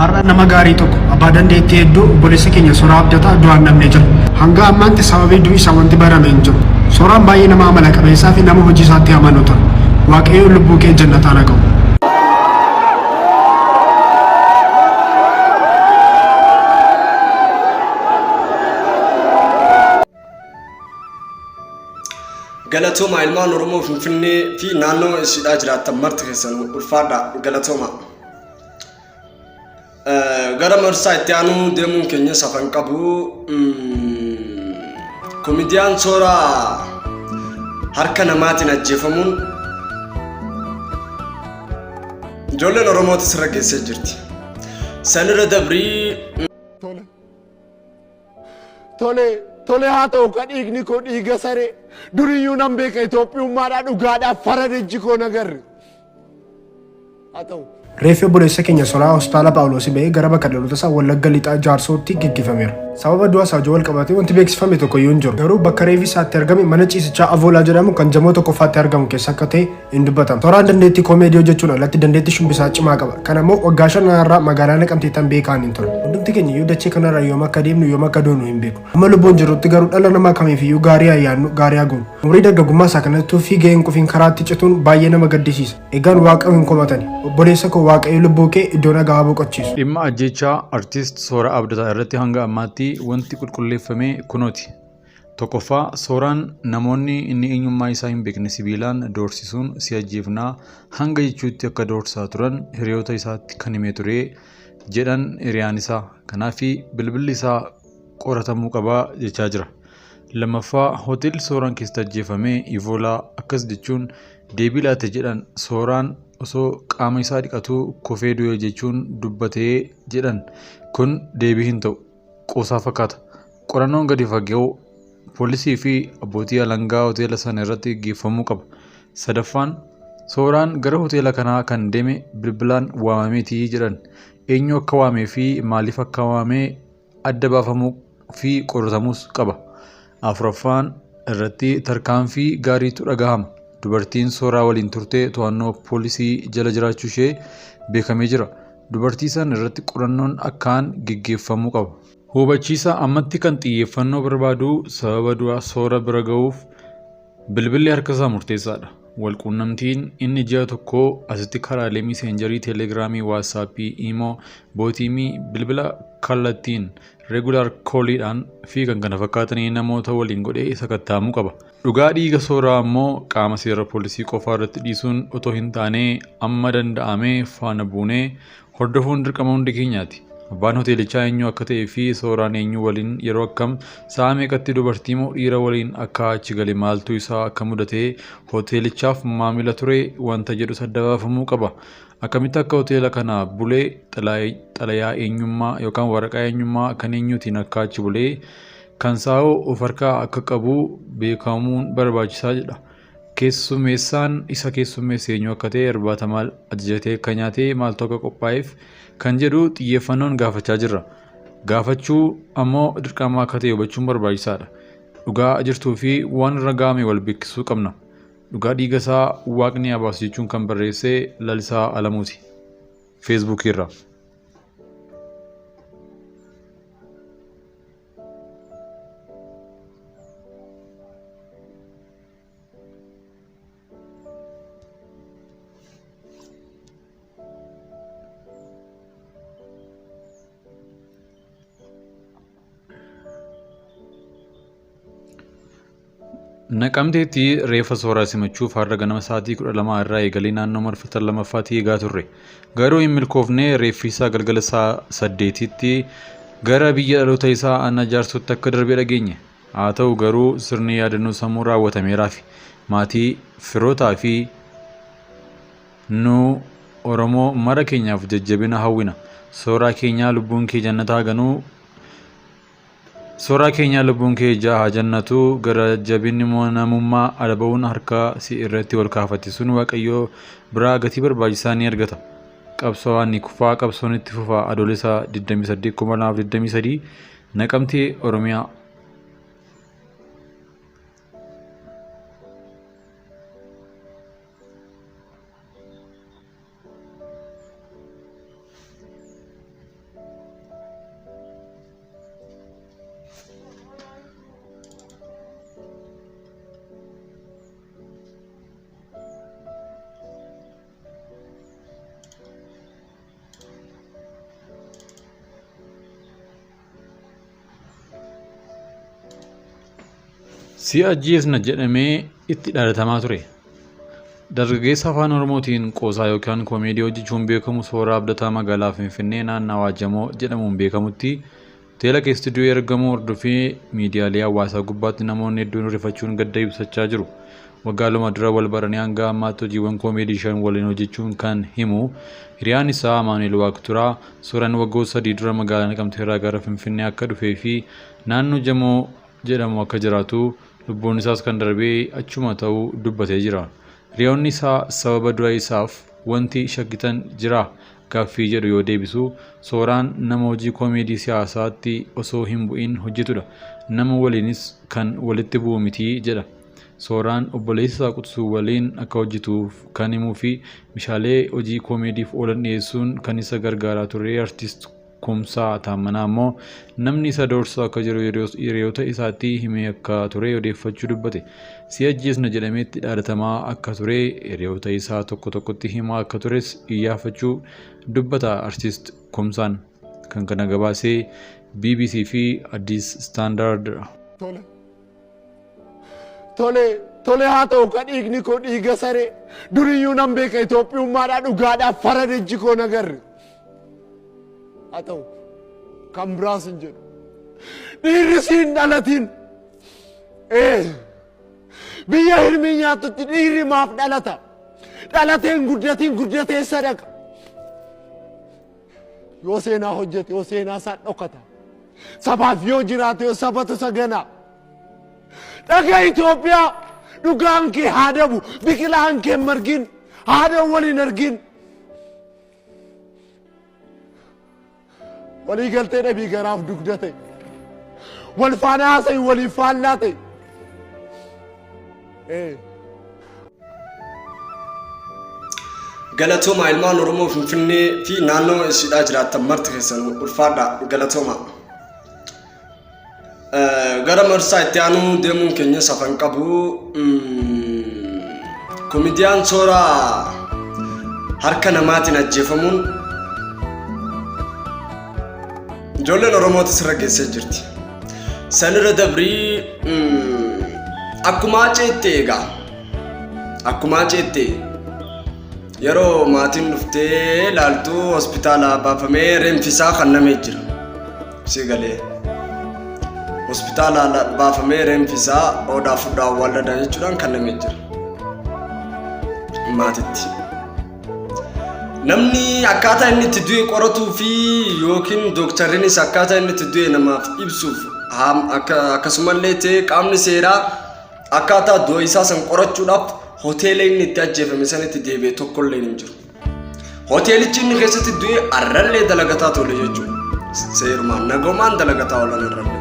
Har'a nama gaarii tokko abbaa dandeettii hedduu obboleessa keenya Soraa Abdataa du'aan dhabnee jira. Hanga ammaatti sababii du'i isaa wanti barame hin jiru. Soraan baay'ee nama amala qabeessaa fi nama hojii isaatti amanu ture. Waaqayyo lubbuu kee jannataan haa ga'u. Galatooma ilmaan Oromoo Finfinnee fi naannoo ishiidhaa jiraattan marti keessan ulfaadha galatooma. Gara marsaa itti aanuu deemuun keenya safan qabu. Komediyaan Sooraa harka namaatiin ajjeefamuun ijoolleen Oromootis irra geessee jirti. Sanirra dabrii Tole. Tole, tole haa ta'u ka dhiigni koo dhiiga saree. Duriyyuu nan beeka Itoophiyummaadhaa dhugaadhaaf farada ijji koo nagarre. Haa ta'u. Reeffi obboleessa keenya Soraa Hospitaala Phaawuloosii ba'ee gara bakka dhaloota isaa Wallagga Lixaa Jaarsootti geggeeffameera. Sababa du'a isaa wajjin wal qabatee wanti beeksifame tokko iyyuu hin jiru. Garuu bakka reeffi isaa itti argame mana ciisichaa Avoolaa jedhamu kan Jamoo tokkoffaatti argamu keessa akka ta'e hin dubbatama. Soraan dandeettii koomeedii hojjechuun alatti dandeettii shubbisaa cimaa qaba. Kana immoo waggaa shanan har'aa magaalaa Naqamteettan beekaan hin ture. Hundumti keenya iyyuu dachee kanarra yoom akka deemnu yoom akka duunu hin beeknu. Hamma lubbuun jirrutti garuu dhala namaa kamiif iyyuu gaarii haa yaadnu, gaarii haa goonu. Umurii dargaggummaa isaa kanatti tuffii gahee hin qufiin karaatti cituun baay'ee nama gaddisiisa. Egaan Waaqa hin komatani. Obboleessa koo Waaqayyo lubbuu kee iddoo nagaa haa boqochiisu. Dhimma ajjeechaa Artiist Sooraa Abdataa irratti hanga ammaatti wanti qulqulleeffame kunooti. Tokkoffaa, Sooraan namoonni inni eenyummaa isaa hin beekne sibiilaan doorsisuun si ajjeefnaa hanga jechuutti akka doorsisaa turan hiriyoota isaatti kan himee ture jedhan hiriyaan isaa. Kanaaf bilbilli isaa qoratamuu qaba jechaa jira. Lammaffaa, hoteelli Sooraan keessatti ajjeefame Ivoolaa akkas jechuun deebii laate jedhan Sooraan osoo qaama isaa dhiqatuu kufee du'e jechuun dubbatee jedhan. Kun deebii hin ta'u. Qoosaa fakkaata. Qorannoon gadi fagoo poolisii fi abbootii alangaa hoteela sana irratti gaggeeffamuu qaba. Sadaffaan, Sooraan gara hoteela kanaa kan deeme bilbilaan waamameeti jedhan. Eenyu akka waamee fi maaliif akka waame adda baafamuu fi qoratamuus qaba. Afuraffaan irratti tarkaanfii gaariitu dhagahama. Dubartiin Sooraa waliin turte to'annoo poolisii jala jiraachuu ishee beekamee jira. Dubartii san irratti qorannoon akkaan geggeeffamuu qaba. Hubachiisa, Ammatti kan xiyyeeffannoo barbaadu sababa du'a Soora bira gahuuf bilbilli harka isaa murteessaadha. Walquunnamtiin inni ji'a tokkoo asitti karaalee miseenjarii teelegiraamii, waatsaappii, iimoo, bootiimii, bilbila kallattiin, regular call, dhaan fi kan kana fakkaatanii namoota waliin godhe sakatta'amuu qaba. Dhugaa dhiiga Sooraa ammoo qaama seera poolisii qofaa irratti dhiisuun otoo hin taanee amma danda'ame faana buunee hordofuun dirqama hundi keenyaati. Abbaan hoteelichaa eenyu akka ta'ee fi Sooraan eenyu waliin yeroo akkam sa'a meeqatti dubartii moo dhiira waliin akka achi gale maaltu isaa akka mudate hoteelichaaf maamila ture wanta jedhus adda baafamuu qaba. Akkamitti akka hoteela kana bule xalayaa eenyummaa yookaan waraqaa eenyummaa kan eenyuutiin akka achi bulee kan saa'oo of harkaa akka qabu beekamuun barbaachisaa jedha. Keessummeessaan isa keessummeesse eenyu akka ta'e irbaata maal ajajatee akka nyaate maaltu akka qophaa'eef kan jedhu xiyyeeffannoon gaafachaa jirra. Gaafachuu ammoo dirqama akka ta'e hubachuun barbaachisaadha. Dhugaa jirtuu fi waan irra ga'ame wal beeksisuu qabna. Dhugaa dhiiga isaa waaqni haa baasu jechuun kan barreesse Lalisaa Alamuuti. Feesbuukii irraa. Naqamteetti reeffa Sooraa simachuuf har'a ganama sa'aatii 12 irraa eegalee naannoo marfata lammaffaatti eegaa turre. Garuu hin milkoofne reeffi isaa galgala sa'a 8tti gara biyya dhaloota isaa aanaa Jaarsootti akka darbe dhageenye. Haa ta'u garuu sirni yaadannoo sammuu raawwatameeraafi. Maatii, firootaa fi nu Oromoo mara keenyaaf jajjabina hawwina. Sooraa keenyaa lubbuun kee jannata haa ganuu. Soraa keenyaa lubbuun kee ijaa haa jannatu gara jabinni namummaa adaba'uun harka si irratti wal kaafatti sun waaqayyoo biraa gatii barbaachisaa ni argata. Qabsawaan ni kufaa qabsoon itti fufa Adoolessa 28 2023 Naqamtee Oromiyaa. Si ajjeesna jedhamee itti dhaadatamaa ture. Dargaggeessa afaan Oromootiin qoosaa yookaan koomeedii hojjechuun beekamu Sooraa Abdataa magaalaa Finfinnee naannawaa Jamoo jedhamuun beekamutti hoteela keessatti du'ee argamuu hordofee miidiyaalee hawaasaa gubbaatti namoonni hedduun rifachuun gadda ibsachaa jiru. Waggaa 2 dura wal baranii hanga ammaatti hojiiwwan koomeedii 5 waliin hojjechuun kan himu hiriyaan isaa Amaanu'el Waaqturaa Sooraan waggoota 3 dura magaalaa Naqamtee irraa gara Finfinnee akka dhufee fi naannoo Jamoo jedhamu akka jiraatu lubbuun isaas kan darbee achuma ta'uu dubbatee jira. Hiriyoonni isaa sababa du'a isaaf wanti shakkitan jiraa gaaffii jedhu yoo deebisu, Sooraan nama hojii koomeedii siyaasaatti osoo hin bu'in hojjetudha. Nama waliinis kan walitti bu'u miti jedha. Sooraan obboleessa isaa quxisuu waliin akka hojjetuuf kan himuu fi meeshaalee hojii koomeediif oolan dhiyeessuun kan isa gargaaraa ture Artist Kumsaa Taammanaa immoo namni isa doorsisu akka jiru hiriyoota isaatti himee akka ture odeeffachuu dubbate. Si ajjeesna jedhamee itti dhaadatamaa akka ture hiriyoota isaa tokko tokkotti himaa akka tures iyyaafachuu dubbata Artist Kumsaan. Kan kana gabaase bbc fi Addis Standard dha. Tole. Tole, tole haa ta'u ka dhiigni koo dhiiga saree. Duriyyuu nan beeka Itoophiyummaadhaa dhugaadhaaf farada ijji koo nagarre. Haa ta'u kan biraas hin jedhu. Dhiirri siin dhalatin. Ee biyya hirmii nyaattutti dhiirri maaf dhalata? Dhalateen guddatiin guddatee sadaqa. Yoo seenaa hojjete yoo seenaa isaa dhokata. Sabaaf yoo jiraate yoo sabatu isa gana. Dhaga Itoophiyaa dhugaan kee haa dabu biqilaan kee hin margin haadha wal hin argin. Walii galtee dhabii garaaf dugda ta'e. Wal faana haasa'i waliif faallaa ta'e. Ee. Galatoomaa ilmaan Oromoo Finfinnee fi naannoo isiidhaa jiraattan marti keessan ulfaadhaa galatoomaa. Gara marsaa itti aanuu deemuun keenya safan qabu. Komediyaan Sooraa harka namaatiin ajjeefamuun ijoolleen Oromootis irra geessee jirti. Sanirra dabrii akkuma aceetti egaa akkuma aceetti yeroo maatiin dhuftee laaltu hospitaala baafamee reenfisaa kannamee jira. Si galee hospitaala baafamee reenfisaa oodhaa fudhaa awwaalladaa jechuudhaan kannamee jira. Maatitti. Namni akkaataa inni itti du'e qoratuu fi yookiin dooktarrinis akkaataa inni itti du'e namaaf ibsuuf akkasumallee ta'e qaamni seeraa akkaataa du'a isaa san qorachuudhaaf hoteela inni itti ajjeefame sanitti deebi'e tokkollee hin jiru. Hoteelichi inni keessatti du'e arrallee dalagataa tole jechuudha. Seerumaan nagomaan dalagataa oolan arrallee.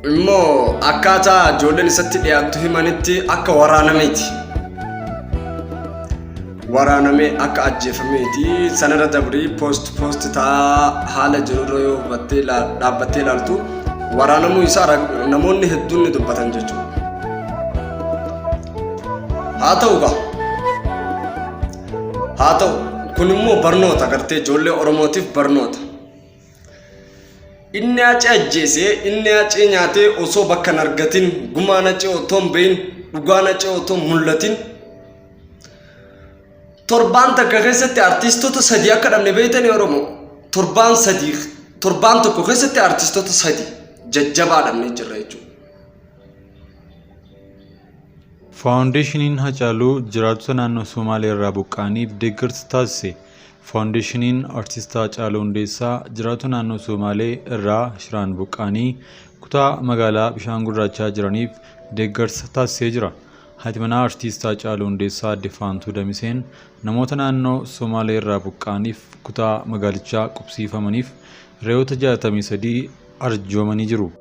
Immoo akkaataa ijoolleen isatti dhiyaattu himanitti akka waraanameeti. Waraanamee akka ajjeefameeti. Sanarra dabrii poost poost ta'aa haala jirurra yoo hubattee dhaabbattee ilaaltu waraanamuu isaa namoonni hedduun ni dubbatan jechuudha. Haa ta'u gaa. Haa ta'u kun immoo barnoota gartee ijoollee Oromootiif barnoota. Inni Hacee ajjeesee, inni Hacee nyaatee osoo bakka hin argatin, gumaan Hacee otoo hin bahin, dhugaan Hacee otoo hin mul'atin, torbaan takka keessatti artiistota sadii akka dhabne beektanii Oromoo? Torbaan sadii, torbaan tokko keessatti artiistota sadii jajjabaa dhabnee jirra jechuudha. Faawundeeshiniin Hacaaluu jiraattota naannoo Somaalee irraa buqqa'aniif deeggarsa taasise. Faawundeeshiniin Artist Haacaaluu Hundeessaa jiraattota naannoo Somaalee irraa shiraan buqqa'anii kutaa magaalaa Bishaan Gurraachaa jiraniif deeggarsa taasisee jira. Haati manaa Artist Haacaaluu Hundeessaa Aadde Faantuu Damiseen namoota naannoo Somaalee irraa buqqa'aniif kutaa magaalichaa qubsiifamaniif re'oota 63 arjoomanii jiru.